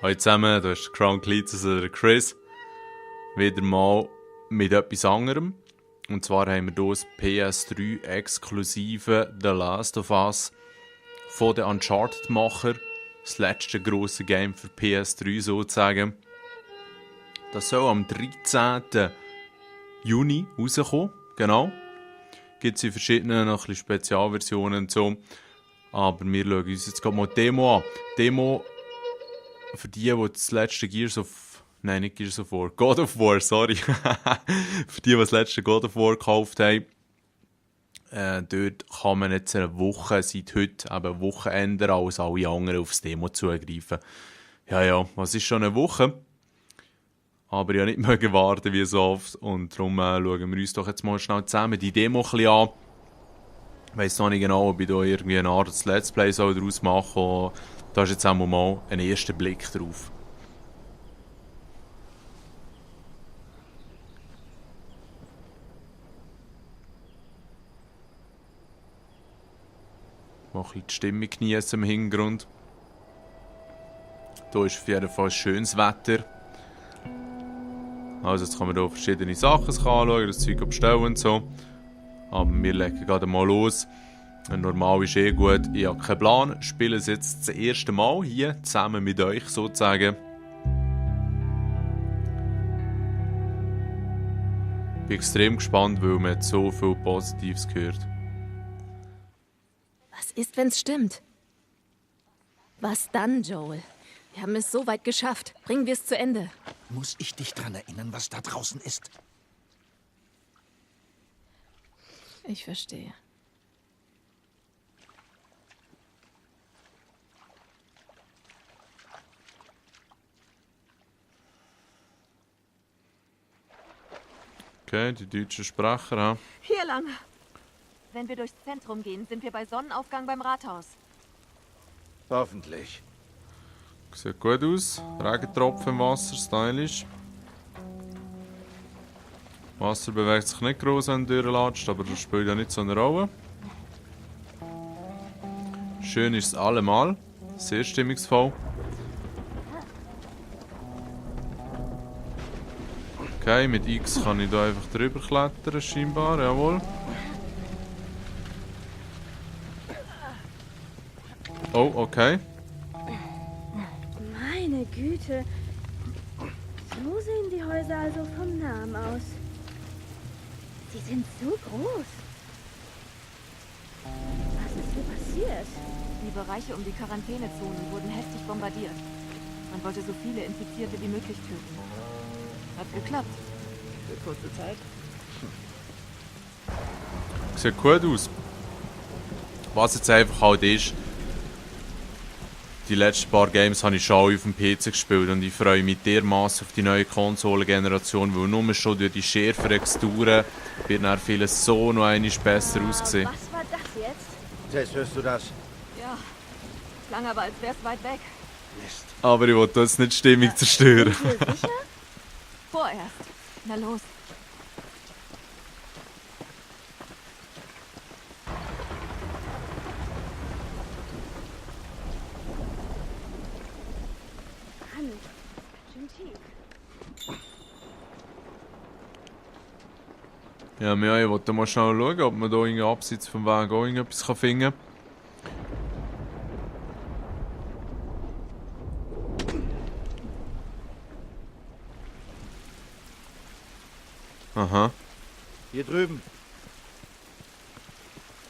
Hallo zusammen, da ist der Crown Cleats oder der Chris. Wieder mal mit etwas anderem. Und zwar haben wir hier das PS3 exklusive The Last of Us von den Uncharted-Macher. Das letzte grosse Game für PS3 sozusagen. Das soll am 13. Juni rauskommen. Genau. Gibt es in verschiedenen noch ein bisschen Spezialversionen und so. Aber wir schauen uns jetzt gerade mal die Demo an. Die Demo für die das letzte Nein, nicht Gears of War. God of War, sorry. Für die das letzte God of War gekauft haben. Dort kann man jetzt eine Woche, seit heute, eben Wochenende als alle anderen aufs Demo zugreifen. Ja, was ist schon eine Woche? Aber ich nicht mögen warten wie so oft. Und darum schauen wir uns doch jetzt mal schnell zusammen die Demo ein bisschen an. Ich weiss noch nicht genau, ob ich da irgendwie eine Art Let's Play daraus machen soll. Da ist jetzt auch mal ein erster Blick drauf. Mal ein bisschen die Stimmung genießen im Hintergrund. Hier ist auf jeden Fall schönes Wetter. Also jetzt kann man hier verschiedene Sachen anschauen, das Zeug bestellen und so. Aber wir legen gerade mal los. Normal ist gut, ich habe keinen Plan. Spiele es jetzt das erste Mal hier, zusammen mit euch sozusagen. Bin extrem gespannt, weil man so viel Positives gehört. Was ist, wenn's stimmt? Was dann, Joel? Wir haben es so weit geschafft. Bringen wir es zu Ende. Muss ich dich daran erinnern, was da draußen ist? Ich verstehe. Okay, die deutschen Sprecher, ha? Hier lang. Wenn wir durchs Zentrum gehen, sind wir bei Sonnenaufgang beim Rathaus. Hoffentlich. Sieht gut aus. Regentropfen im Wasser, stylisch. Wasser bewegt sich nicht groß, wenn du durchlatscht, aber das spielt ja nicht so eine Rolle. Schön ist es allemal. Sehr stimmungsvoll. Okay, mit X kann ich da einfach drüber klettern, scheinbar, jawohl. Oh, okay. Meine Güte. So sehen die Häuser also vom Namen aus. Sie sind so groß. Was ist hier passiert? Die Bereiche um die Quarantänezonen wurden heftig bombardiert. Man wollte so viele Infizierte wie möglich töten. Hat geklappt. Für kurze Zeit. Sieht gut aus. Was jetzt einfach halt ist, die letzten paar Games habe ich schon auf dem PC gespielt und ich freue mich dermaßen auf die neue Konsolengeneration, weil nur schon durch die schärferen Texturen wird dann vieles so noch einmal besser aussehen. Was war das jetzt? Tess, hörst du das? Ja. Klang aber, als wär's weit weg. Mist. Aber ich wollte jetzt nicht die Stimmung zerstören. Sind wir sicher? Vorerst. Na los. Mann, schön tief. Ja, ich wollte mal schnell schauen, ob man da irgendwie abseits vom Weg auch irgendetwas finden kann. Aha. Hier drüben.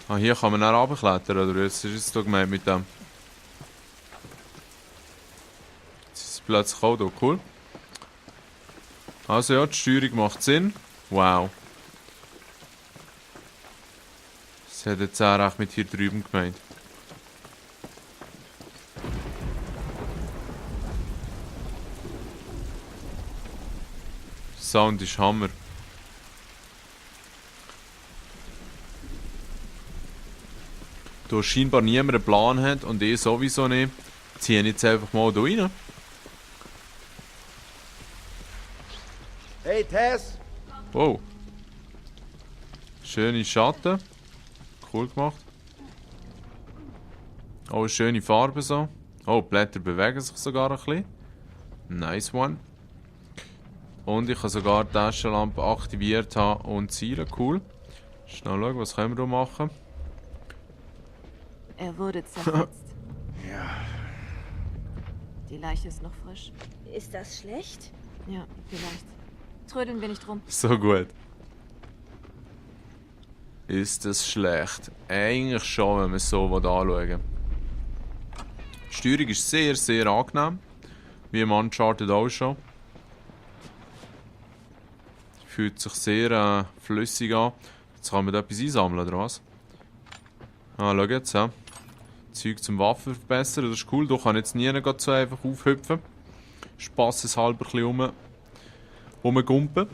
Ah, hier kann man dann runterklettern, oder? Was ist jetzt da gemeint mit dem? Jetzt ist es plötzlich auch da, cool. Also ja, die Steuerung macht Sinn. Wow. Das hat jetzt auch recht mit hier drüben gemeint. Sound ist Hammer. Da scheinbar niemand einen Plan hat und ich sowieso nicht, ziehen jetzt einfach mal da rein. Hey, Tess! Wow. Schöne Schatten. Cool gemacht. Oh, schöne Farbe so. Oh, die Blätter bewegen sich sogar ein bisschen. Nice one. Und ich kann sogar die Taschenlampe aktiviert haben und zielen. Cool. Schnell schauen, was können wir da machen? Er wurde zerfetzt. Ja. Die Leiche ist noch frisch. Ist das schlecht? Ja, vielleicht. Trödeln wir nicht rum. So gut. Ist das schlecht? Eigentlich schon, wenn wir es so anschauen. Die Steuerung ist sehr, sehr angenehm. Wie im Uncharted auch schon. Fühlt sich sehr flüssig an. Jetzt kann man da etwas einsammeln, oder was? Ah, schau jetzt, ja. Zeug zum Waffen verbessern, das ist cool. Da kann jetzt nie so einfach aufhüpfen. Spasseshalber ein bisschen rumgumpen.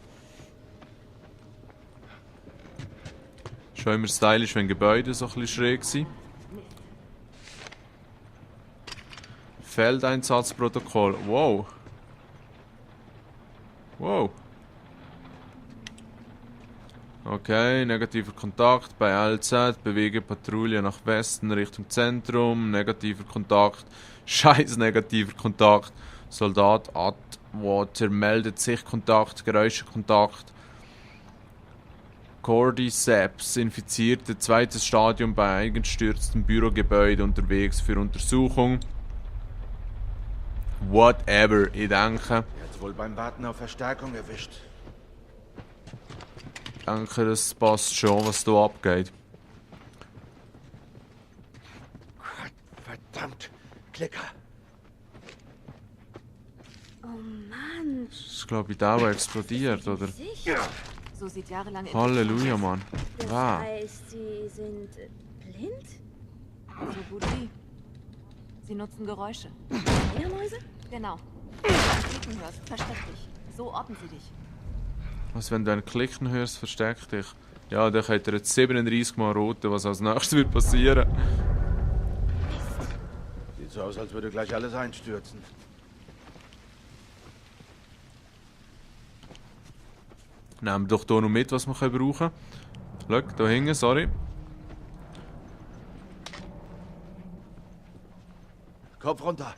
Schon immer stylisch, wenn Gebäude so ein bisschen schräg sind. Feldeinsatzprotokoll. Wow. Wow. Okay, negativer Kontakt bei LZ, bewege Patrouille nach Westen Richtung Zentrum, negativer Kontakt, scheiß negativer Kontakt, Soldat Atwater meldet sich Kontakt, Geräuschekontakt, Cordyceps, Infizierte, zweites Stadium bei eingestürztem Bürogebäude unterwegs für Untersuchung. Whatever, ich denke. Er hat wohl beim Warten auf Verstärkung erwischt. Ich denke, das passt schon, was da abgeht. Gott, verdammt. Klicker. Oh Mann. Das ist, glaube ich, der explodiert, oder? Sicher. So sieht jahrelange Halleluja, Mann. Das Wow. heißt, sie sind blind? So gut wie. Sie nutzen Geräusche. Fledermäuse? Genau. Wenn du ein Klicken hörst, versteck dich. So orten sie dich. Was, wenn du ein Klicken hörst, versteck dich. Ja, dann hat er jetzt 37 Mal roten, was als nächstes wird passieren. Sieht so aus, als würde gleich alles einstürzen. Nehmen wir doch hier noch mit, was wir brauchen können. Schau, da hinten, sorry. Kopf runter.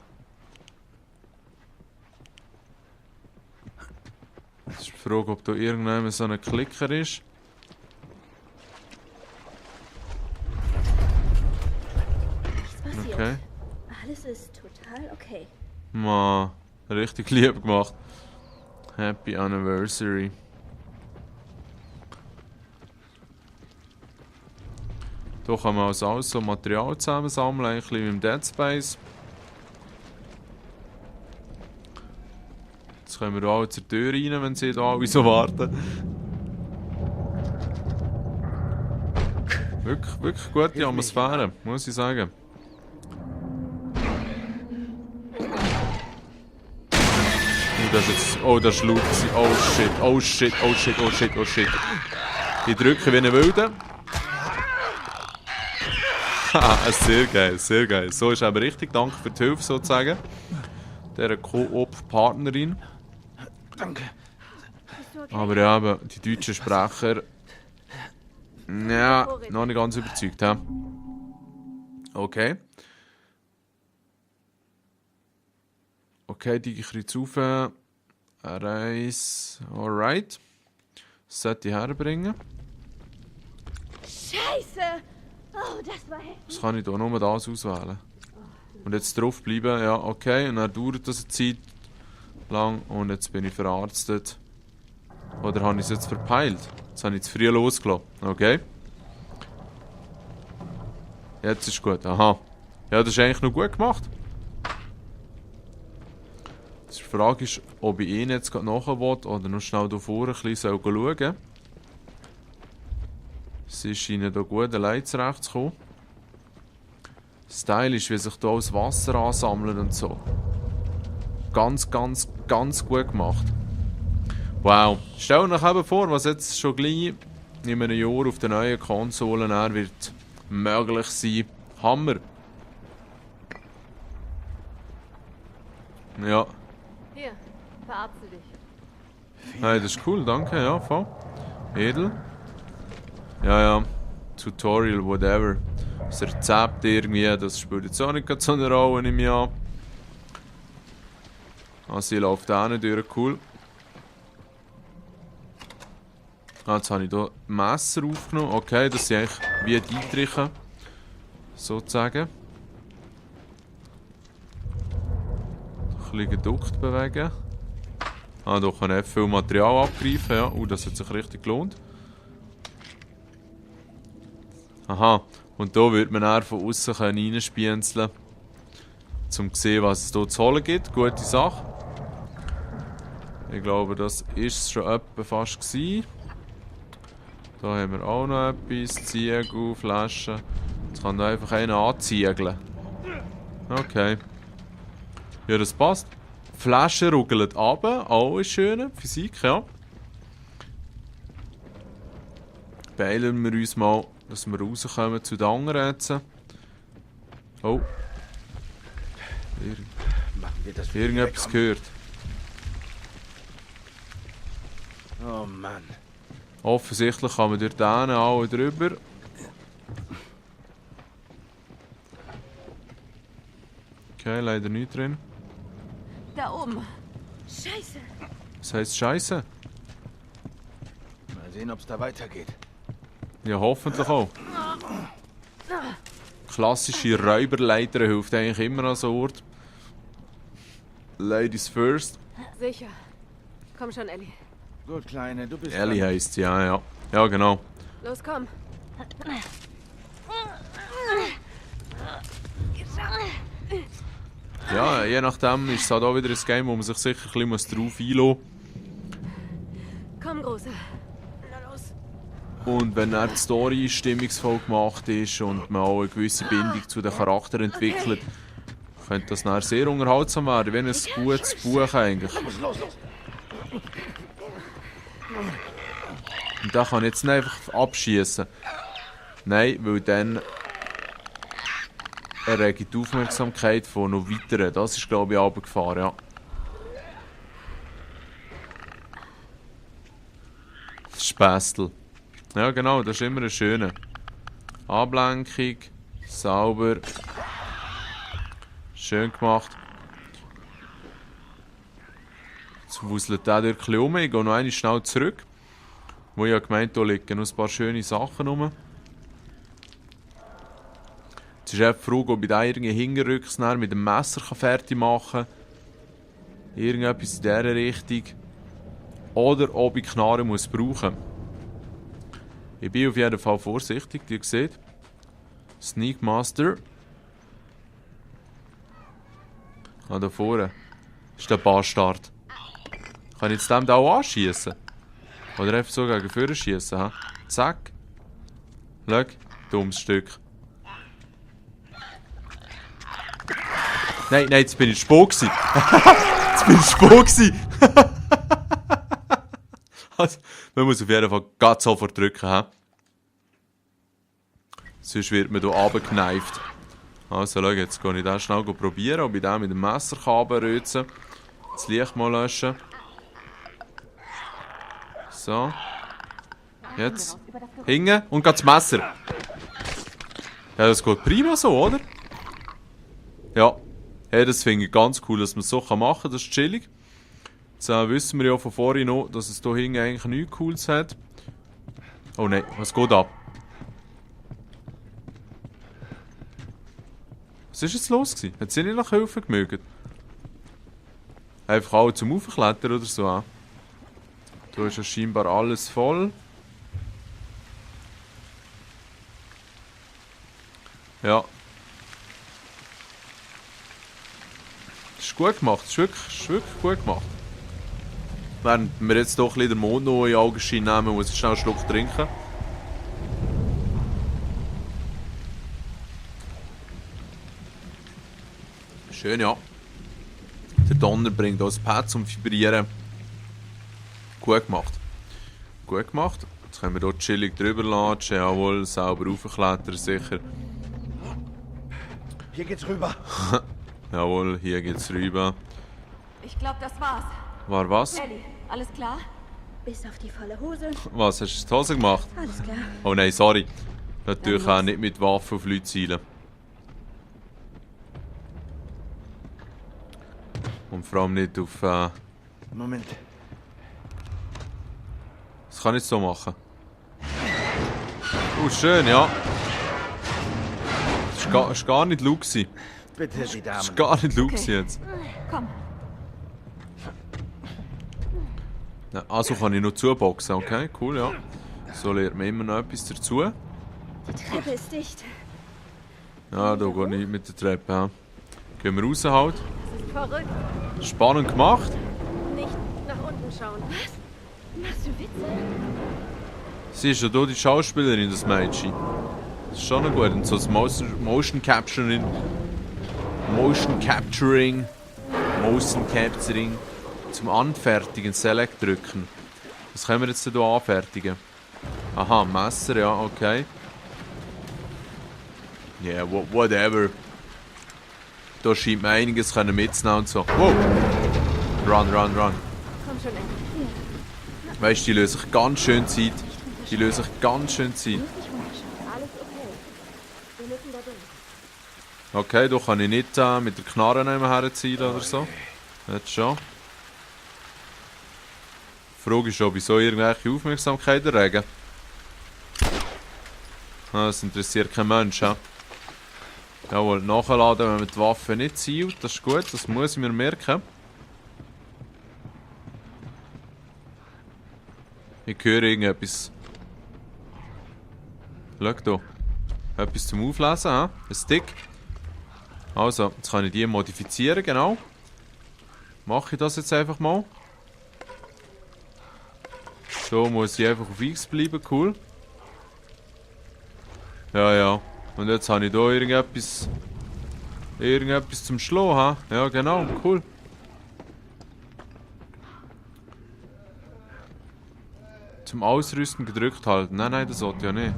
Jetzt ist die Frage, ob da irgendjemand so ein Klicker ist. Nichts passiert. Okay. Alles ist total okay. Man, richtig lieb gemacht. Happy Anniversary. Hier kann man also alles so Material zusammensammeln, eigentlich wie im Dead Space. Jetzt können wir alle zur Tür rein, wenn sie da alle so warten. Wirklich gute Atmosphäre, muss ich sagen. Das ist jetzt, oh, das ist laut gewesen. Oh shit, oh shit, oh shit, oh shit, oh shit. Ich drücke wie eine Wilde. Haha, sehr geil, sehr geil. So ist aber richtig. Danke für die Hilfe sozusagen. Der Koop-Partnerin. Danke. Bist du okay? Aber ja, eben, die deutschen Sprecher. Ja, noch nicht ganz überzeugt, hä? Okay. Okay, die gehe ich jetzt rauf. Reis. Alright. Das sollte ich herbringen. Scheiße! Oh, das war heftig. Das kann ich hier nur das auswählen. Und jetzt drauf bleiben, ja, okay. Und dann dauert das eine Zeit lang und jetzt bin ich verarztet. Oder habe ich es jetzt verpeilt? Jetzt habe ich zu früh losgelassen. Okay. Jetzt ist gut, aha. Ja, das ist eigentlich noch gut gemacht. Die Frage ist, ob ich ihn jetzt gerade nachher will oder noch schnell hier vorne ein bisschen schauen soll. Sie scheinen hier gut allein zurechtzukommen. Stylisch, wie sich hier das Wasser ansammelt und so. Ganz, ganz, ganz gut gemacht. Wow. Stell euch eben vor, was jetzt schon gleich in einem Jahr auf den neuen Konsolen wird möglich sein. Hammer. Ja. Hier, verarzte dich. Hey, das ist cool, danke, ja, voll. Edel. Ja, ja. Tutorial, whatever. Das Rezept irgendwie, das spielt jetzt auch nicht so eine Rolle, nehme ich an. Also ich laufe da nicht durch, cool. Jetzt habe ich hier Messer aufgenommen. Okay, das sind eigentlich wie die Eintriche. Sozusagen. Ein bisschen geduckt bewegen. Hier kann ich viel Material abgreifen. Ja. Das hat sich richtig gelohnt. Aha. Und hier wird man dann von außen reinspienzeln. Um zu sehen, was es hier zu holen gibt. Gute Sache. Ich glaube, das war es schon etwa fast gewesen. Da haben wir auch noch etwas. Ziegel, Flaschen. Jetzt kann da einfach einer anziegeln. Okay. Ja, das passt. Flasche ruggelt runter. Auch eine schöne Physik, ja. Beeilen wir uns mal, dass wir rauskommen zu den anderen jetzt. Oh. Machen wir das für Irgendetwas die gehört. wegkommen. Oh Mann. Offensichtlich kann man durch den alle drüber. Okay, leider nicht drin. Da oben. Scheiße. Das heisst Scheiße. Mal sehen, ob es da weitergeht. Ja, hoffentlich auch. Klassische Räuberleiter hilft eigentlich immer an so Ort. Ladies first. Sicher. Komm schon, Ellie. Gut, Kleine, du bist Ellie dran. heisst sie, ja. Ja, genau. Los, komm. Ja, je nachdem ist es halt auch wieder ein Game, wo man sich sicher ein bisschen drauf einlassen muss. Komm, Große. Na los. Und wenn dann die Story stimmungsvoll gemacht ist und man auch eine gewisse Bindung zu den Charakteren entwickelt, könnte das dann sehr unterhaltsam werden, wie ein gutes Buch eigentlich. Los. Und da kann ich jetzt nicht einfach abschießen. Nein, weil dann errege ich die Aufmerksamkeit von noch weiteren. Das ist, glaube ich, runtergefahren, ja. Spästel. Ja, genau, das ist immer eine schöne Ablenkung. Sauber. Schön gemacht. Jetzt wuselt der durch ein bisschen um. Ich gehe noch einmal schnell zurück. Wo ich ja gemeint habe, da liegen noch ein paar schöne Sachen rum. Jetzt ist einfach die Frage, ob ich den irgendwie hingerücks mit dem Messer fertig machen kann. Irgendetwas in dieser Richtung. Oder ob ich Knarren muss brauchen. Ich bin auf jeden Fall vorsichtig, wie ihr seht. Sneak Master. Da vorne ist der Bastard. Kann ich jetzt dem da auch anschießen? Oder einfach so gegen vorne schießen? Ha? Zack. Schau, dummes Stück. Nein, jetzt bin ich Spok gsi. Jetzt bin ich Spok gsi. Also, man muss auf jeden Fall ganz sofort drücken. He? Sonst wird man hier runtergekneift. Also schau, jetzt gehe ich den schnell probieren, ob ich den mit dem Messer runterrützen kann. Das Licht mal löschen. So. Jetzt. Hingen und das Messer. Ja, das geht prima so, oder? Ja. Hey, das finde ich ganz cool, dass man es so machen kann. Das ist chillig. Jetzt wissen wir ja von vorhin noch, dass es hier hinten eigentlich nichts Cooles hat. Oh nein, was geht ab? Was war jetzt los gewesen? Hat sie nicht nach Hilfe gemögt? Einfach alle zum Aufklettern oder so? Da ist ja scheinbar alles voll. Ja. Das ist gut gemacht. Das ist wirklich gut gemacht. Während wir jetzt doch ein bisschen den Mond noch in Augenschein nehmen, muss ich schnell einen Schluck trinken. Schön, ja. Der Donner bringt auch das Pad zum Vibrieren. Gut gemacht. Gut gemacht. Jetzt können wir hier chillig drüber latschen. Jawohl, sauber raufklettern, sicher. Hier geht's rüber. Jawohl, hier geht's rüber. Ich glaube, das war's. War was? Ellie, alles klar? Bis auf die volle Hose. Was, hast du die Hose gemacht? Alles klar. Oh nein, sorry. Natürlich Dann auch los. nicht mit Waffen auf Leute zielen. Und vor allem nicht auf... Moment. Das kann ich so machen. Schön, ja. Das war gar nicht Luke. Bitte, die Das Damen. war gar nicht Luke Okay. jetzt. Komm. Ja, also kann ich noch zuboxen, okay, cool, ja. So lernt man immer noch etwas dazu. Die Treppe ist dicht. Ja, da geht nicht mit der Treppe. Ja. Gehen wir raus halt. Das ist verrückt. Spannend gemacht. Nicht nach unten schauen. Was? Machst du Witze? Sie ist ja hier die Schauspielerin, das Mädchen. Das ist schon noch gut. Und so das Motion Capturing. Zum Anfertigen, Select drücken. Was können wir jetzt hier anfertigen? Aha, Messer, ja, okay. Yeah, whatever. Da scheint mir einiges mitzunehmen und so. Wow! Run. Komm schon, Andy. Weißt du, die lösen sich ganz schön Zeit. Alles okay. Wir müssen da durch. Okay, da kann ich nicht mit der Knarre herziehen oder so. Jetzt schon. Die Frage ist, ob ich so irgendwelche Aufmerksamkeit erregen. Das interessiert kein Mensch. Ja? Jawohl, nachladen, wenn man die Waffe nicht zielt. Das ist gut, das muss ich mir merken. Ich höre irgendetwas. Schau hier. Etwas zum Auflesen, ein Stick. Also, jetzt kann ich die modifizieren, genau. Mache ich das jetzt einfach mal. So muss ich einfach auf X bleiben, cool. Ja. Und jetzt habe ich hier irgendetwas zum Schlagen. Ja, genau, cool. Zum Ausrüsten gedrückt halten. Nein, das sollte ja nicht.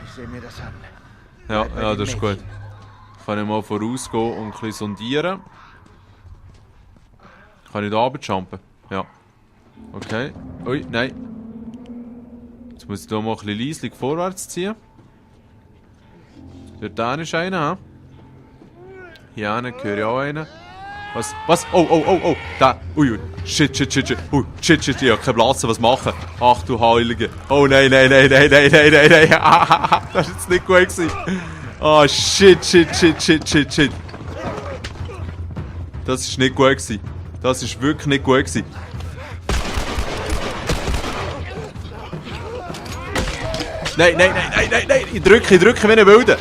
Ich sehe mir das an. Ja, Bleib bei ja, dem das ist gut. Mädchen. Kann ich mal vorausgehen und ein bisschen sondieren. Kann ich da runterjumpen? Ja. Okay. Ui, nein. Jetzt muss ich hier mal ein bisschen leislich vorwärts ziehen. Dort ist einer, he? Hier hinten höre ich auch einen. Was? Oh! Da! Ui! Shit! Shit! Ich hab keine Blase, was machen? Ach du Heilige! Oh nein! Das ist jetzt nicht gut gewesen. Oh shit! Das ist nicht gut gewesen. Das ist wirklich nicht gut gewesen. Nein! Ich drücke wie ein Wilde.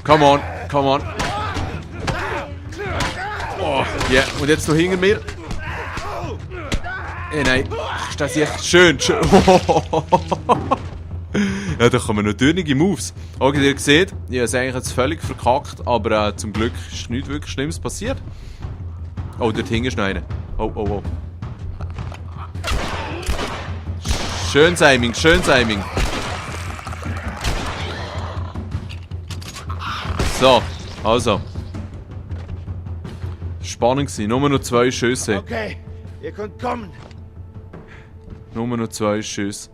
Come on. Oh, ja, und jetzt noch hinter mir. Nein, ist das echt schön. Ja, da kommen noch dünnige Moves. Okay, ihr seht, ich habe es eigentlich jetzt völlig verkackt, aber zum Glück ist nichts wirklich Schlimmes passiert. Oh, dort hinten ist noch einer. Oh. Schönes Aiming. So, also. Spannend gewesen, nur noch 2 Schüsse. Okay, ihr könnt kommen. Nur noch 2 Schüsse.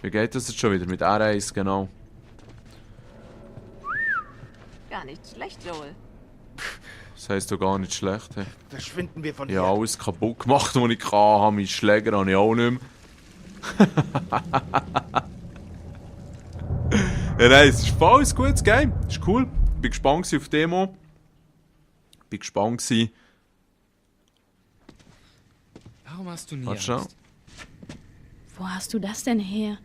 Wie geht das jetzt schon wieder? Mit R1, genau. Gar nicht schlecht, Joel. Das heisst doch gar nicht schlecht. Hey. Verschwinden wir von Ich hier. habe alles kaputt gemacht, was ich kann. Meine Schläger habe ich auch nicht mehr. Ja, nein, es ist voll ein gutes Game. Ist cool. Bin gespannt auf die Demo. Warum hast du nie Warte schnell. Angst? Wo hast du das denn her?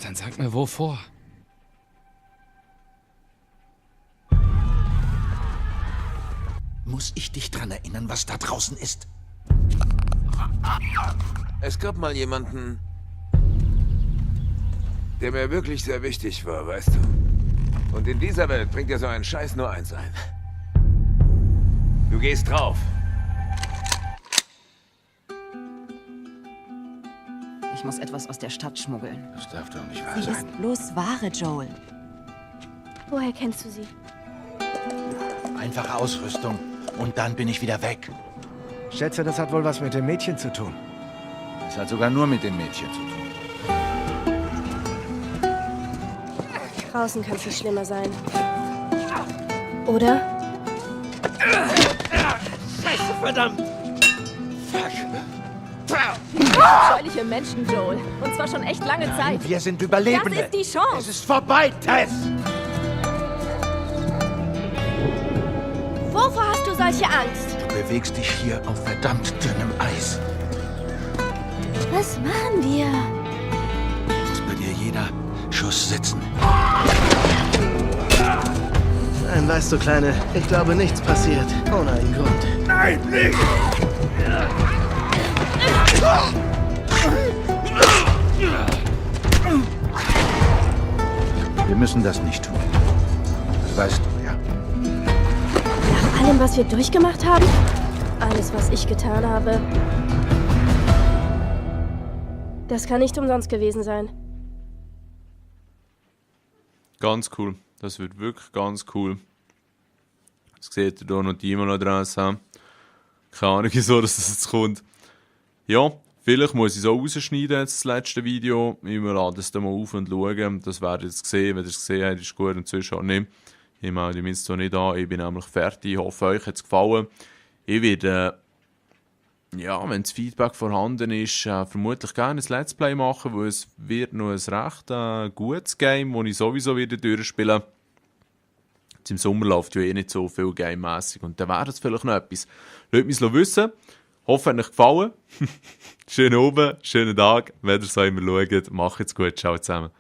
Dann sag mir, wovor? Muss ich dich dran erinnern, was da draußen ist? Es gab mal jemanden, der mir wirklich sehr wichtig war, weißt du. Und in dieser Welt bringt dir so ein Scheiß nur eins ein. Du gehst drauf. Ich muss etwas aus der Stadt schmuggeln. Das darf doch nicht wahr Sie sein. ist bloß Ware, Joel. Woher kennst du sie? Einfache Ausrüstung. Und dann bin ich wieder weg. Schätze, das hat wohl was mit dem Mädchen zu tun. Das hat sogar nur mit den Mädchen zu tun. Draußen kann es nicht schlimmer sein. Oder? Scheiße, verdammt! Scheuliche Menschen, Joel. Und zwar schon echt lange Zeit. Wir sind Überlebende. Das ist die Chance. Es ist vorbei, Tess! Wovor hast du solche Angst? Du bewegst dich hier auf verdammt dünnem Eis. Was machen wir? Muss bei dir jeder Schuss sitzen. Nein, weißt du, Kleine, ich glaube, nichts passiert. Ohne einen Grund. Nein, nicht! Wir müssen das nicht tun. Das weißt du, ja. Nach allem, was wir durchgemacht haben? Alles, was ich getan habe. Das kann nicht umsonst gewesen sein. Ganz cool. Das wird wirklich ganz cool. Jetzt seht ihr hier noch die E-Mail-Adresse haben. Keine Ahnung, wieso dass das jetzt kommt. Ja, vielleicht muss ich es auch rausschneiden, jetzt das letzte Video. Ich lade es dann mal auf und schauen. Das werdet ihr jetzt sehen. Wenn ihr es gesehen habt, ist gut und sonst auch nicht. Ich melde mich jetzt zwar nicht an, ich bin nämlich fertig. Ich hoffe, euch hat es gefallen. Ich werde, ja, wenn das Feedback vorhanden ist, vermutlich gerne ein Let's Play machen, weil es wird noch ein recht gutes Game, das ich sowieso wieder durchspielen. Jetzt im Sommer läuft ja eh nicht so viel Game-mässig und dann wäre es vielleicht noch etwas. Lasst mich es wissen. Hoffe, es hat euch gefallen. Schönen Abend, schönen Tag. Wenn ihr es auch immer schaut, macht es gut. Ciao zusammen.